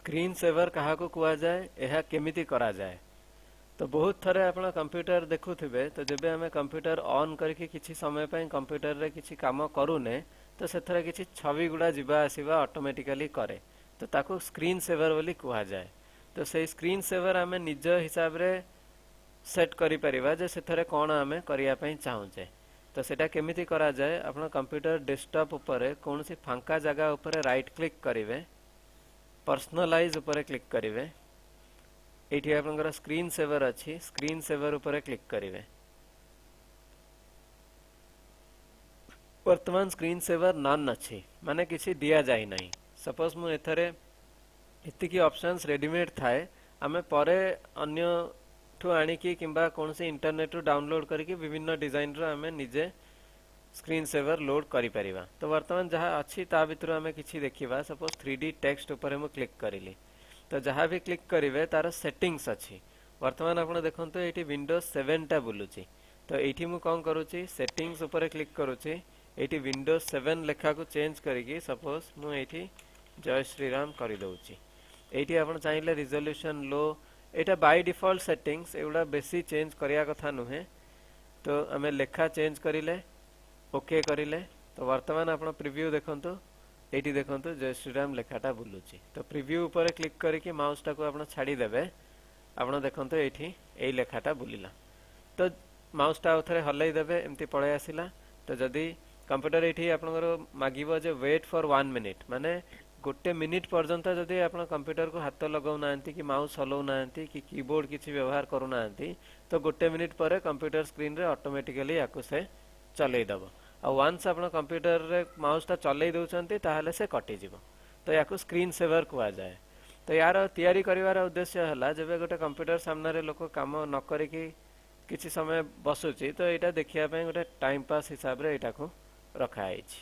Screen saver କାହାକୁ କୁହାଯାଏ, ଏହା କେମିତି କରାଯାଏ? ତ ବହୁତ ଥରେ ଆପଣ କମ୍ପ୍ୟୁଟର ଦେଖୁଥିବେ। ତ ଯେବେ ଆମେ କମ୍ପ୍ୟୁଟର ଅନ୍ କରିକି କିଛି ସମୟ ପାଇଁ କମ୍ପ୍ୟୁଟରରେ କିଛି କାମ କରୁନେ, ତ ସେଥିରେ କିଛି ଛବି ଗୁଡ଼ା ଯିବା ଆସିବା ଅଟୋମେଟିକାଲି କରେ। ତ ତାକୁ ସ୍କ୍ରିନ୍ ସେଭର ବୋଲି କୁହାଯାଏ। ତ ସେଇ ସ୍କ୍ରିନ୍ ସେଭର ଆମେ ନିଜ ହିସାବରେ ସେଟ୍ କରିପାରିବା ଯେ ସେଥିରେ କ'ଣ ଆମେ କରିବା ପାଇଁ ଚାହୁଁଛେ। ତ ସେଇଟା କେମିତି କରାଯାଏ? ଆପଣ କମ୍ପ୍ୟୁଟର ଡେସ୍କଟପ୍ ଉପରେ କୌଣସି ଫାଙ୍କା ଜାଗା ଉପରେ ରାଇଟ୍ କ୍ଲିକ୍ କରିବେ, ପର୍ସନାଲାଇଜ୍ ଉପରେ କ୍ଲିକ୍ କରିବେ। ଏଇଠି ଆପଣଙ୍କର ସ୍କ୍ରିନ୍ ସେଭର ଅଛି, ସ୍କ୍ରିନ୍ ସେଭର ଉପରେ କ୍ଲିକ୍ କରିବେ। ବର୍ତ୍ତମାନ ସ୍କ୍ରିନ୍ ସେଭର ନନ୍ ଅଛି, ମାନେ କିଛି ଦିଆଯାଇ ନାହିଁ। ସପୋଜ ମୁଁ ଏଥରେ ଏତିକି ଅପସନ୍ସ ରେଡିମେଡ୍ ଥାଏ, ଆମେ ପରେ ଅନ୍ୟଠୁ ଆଣିକି କିମ୍ବା କୌଣସି ଇଣ୍ଟରନେଟରୁ ଡାଉନଲୋଡ୍ କରିକି ବିଭିନ୍ନ ଡିଜାଇନର ଆମେ ନିଜେ ସ୍କ୍ରିନ୍ ସେଭର ଲୋଡ୍ କରିପାରିବା। ତ ବର୍ତ୍ତମାନ ଯାହା ଅଛି, ତା ଭିତରୁ ଆମେ କିଛି ଦେଖିବା। ସପୋଜ 3D text ଉପରେ ମୁଁ କ୍ଲିକ୍ କରିଲି। ତ ଯାହା ବି କ୍ଲିକ୍ କରିବେ, ତାର ସେଟିଂସ୍ ଅଛି। ବର୍ତ୍ତମାନ ଆପଣ ଦେଖନ୍ତୁ, ଏଇଠି ୱିଣ୍ଡୋଜ୍ 7ଟା ବୁଲୁଛି। ତ ଏଇଠି ମୁଁ କ'ଣ କରୁଛି? ସେଟିଂସ୍ ଉପରେ କ୍ଲିକ୍ କରୁଛି। ଏଇଠି ୱିଣ୍ଡୋଜ୍ 7 ଲେଖାକୁ ଚେଞ୍ଜ କରିକି ସପୋଜ ମୁଁ ଏଇଠି ଜୟ ଶ୍ରୀରାମ କରିଦେଉଛି। ଏଇଠି ଆପଣ ଚାହିଁଲେ ରିଜଲ୍ୟୁସନ୍ ଲୋ, ଏଇଟା ବାଇ ଡିଫଲ୍ଟ ସେଟିଂସ୍, ଏଗୁଡ଼ା ବେଶୀ ଚେଞ୍ଜ କରିବା କଥା ନୁହେଁ। ତ ଆମେ ଲେଖା ଚେଞ୍ଜ କରିଲେ, ଓକେ କରିଲେ, ତ ବର୍ତ୍ତମାନ ଆପଣ ପ୍ରିଭ୍ୟୁ ଦେଖନ୍ତୁ। ଏଇଠି ଦେଖନ୍ତୁ, ଜୟ ଶ୍ରୀରାମ ଲେଖାଟା ବୁଲୁଛି। ତ ପ୍ରିଭ୍ୟୁ ଉପରେ କ୍ଲିକ୍ କରିକି ମାଉସଟାକୁ ଆପଣ ଛାଡ଼ିଦେବେ। ଆପଣ ଦେଖନ୍ତୁ, ଏଇଠି ଏଇ ଲେଖାଟା ବୁଲିଲା। ତ ମାଉସଟା ଆଉ ଥରେ ହଲେଇ ଦେବେ, ଏମିତି ପଳେଇ ଆସିଲା। ତ ଯଦି କମ୍ପ୍ୟୁଟର ଏଇଠି ଆପଣଙ୍କର ମାଗିବ ଯେ ୱେଟ୍ ଫର୍ ୱାନ୍ ମିନିଟ୍, ମାନେ ଗୋଟେ ମିନିଟ୍ ପର୍ଯ୍ୟନ୍ତ ଯଦି ଆପଣ କମ୍ପ୍ୟୁଟରକୁ ହାତ ଲଗାଉନାହାନ୍ତି କି ମାଉସ ହଲଉନାହାନ୍ତି କି କିବୋର୍ଡ କିଛି ବ୍ୟବହାର କରୁନାହାନ୍ତି, ତ ଗୋଟେ ମିନିଟ୍ ପରେ କମ୍ପ୍ୟୁଟର ସ୍କ୍ରିନରେ ଅଟୋମେଟିକାଲି ୟାକୁ ସେ ଚଲେଇ ଦେବ। ଆଉ ୱାନ୍ସ ଆପଣ କମ୍ପ୍ୟୁଟରରେ ମାଉସଟା ଚଲେଇ ଦେଉଛନ୍ତି, ତାହେଲେ ସେ କଟିଯିବ। ତ ୟାକୁ ସ୍କ୍ରିନ୍ ସେଭର କୁହାଯାଏ। ତ ୟାର ତିଆରି କରିବାର ଉଦ୍ଦେଶ୍ୟ ହେଲା, ଯେବେ ଗୋଟେ କମ୍ପ୍ୟୁଟର ସାମ୍ନାରେ ଲୋକ କାମ ନ କରିକି କିଛି ସମୟ ବସୁଛି, ତ ଏଇଟା ଦେଖିବା ପାଇଁ ଗୋଟେ ଟାଇମ୍ ପାସ୍ ହିସାବରେ ଏଇଟାକୁ ରଖାହେଇଛି।